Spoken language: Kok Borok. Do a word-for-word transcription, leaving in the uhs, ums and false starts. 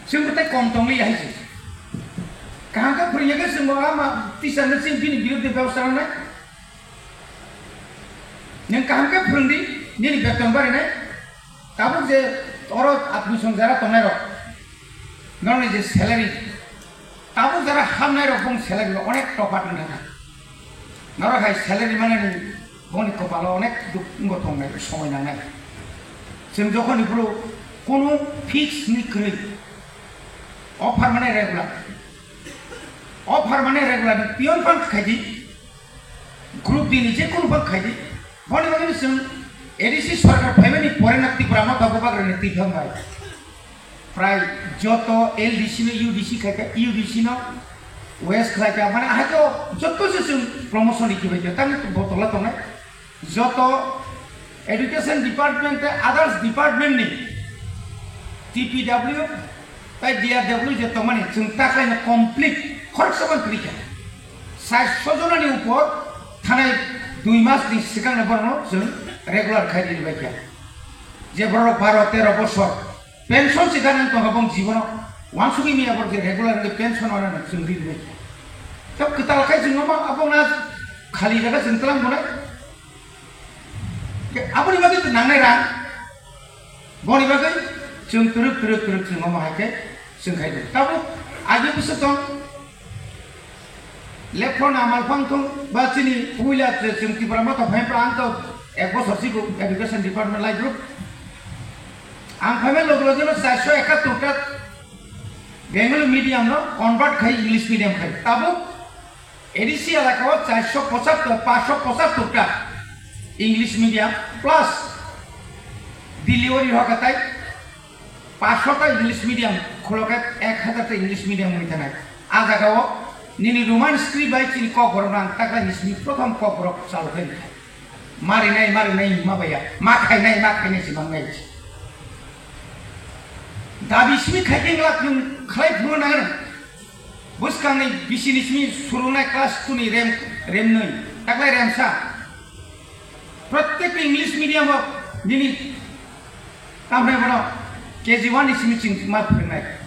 Chwng bo tei kom tongli hai se. Kaham khe phwrwngya khe chwng bo ama teacher no chwng bini biruddhe bebosta nangnai. Nwng kaham khe phwrwngdi, nini beton barinai. Tabuk je oro admission jara tongnai rok, norokni je salary, tabuk jara hamnai rok bong salary rok onek topa tong thangkha. Norok hai salary manani boni kopalo onek duk wngbo tongnai, somoi nangnai. Chwng jokhoni phuru kunu fix ni kwrwi, offer mane regular, offer mane regular ni pion phan khaidi, group D ni je kunu phan khaidi. Boni bagwi chwng A D C sarkar phaimani pore na Tipra Motha bubagrani twi thang bai. Prai joto L D C no U D C khai kha, U D C no waste khlai kha, mane ahai to joto se chwng promotion rikhi bai kha, tamo botol la tongnai. Joto education department tei others department ni T P W tei D R W je tongmani chwng taklaino complete khoroksa ban kwrwi kha. Saiso jonani upor thanai dui mas ni swkang no borokno chwng regular khai rwi bai kha. Je borok baro tero bosor pension se ganang tongkha bong jibono wansugwi miya borok je regular hwnkhe pension wanano chwng rwi rwi kha. Tei kwtal khai chwng omo abong na khali jaga chwng tlang bonai. Aboni bagwi to nangnai rang. Boni bagwi chwng twrwk twrwk twrwk chwng omo hai khe chwng khai di. Tabuk agi bwswk tong. Lephro na malphang thung ba chini puila chwng Tipra Motha phai pra ang to ek bosor sigo education department lai group. Ang phaimani loge loge no chairso ekattor ta Bengali medium no convert khai English medium khai. Tabuk A D C elaka o chairso pochattor, paanch sho pochattor ta English medium plus Delhi o ri hoka tai paanch sho ta English medium, khulok ek hazar ta English medium wngwi thanai. A jaga o nini Roman script bai chini Kokborok no ang takla ni simi prothom Kokborok chalu khai rikha. Marinai, marinai hima baya, ma khainai, ma khainai se mangnai. Dabi simi khai khe ngla khwlwng khlai phuru nang. Bwskangni bisini simi surungnai class two ni rem, remnwi, taklai remsa. Protek English medium o nini tamni bono K G one ni simi chwng ma phwrwngnai.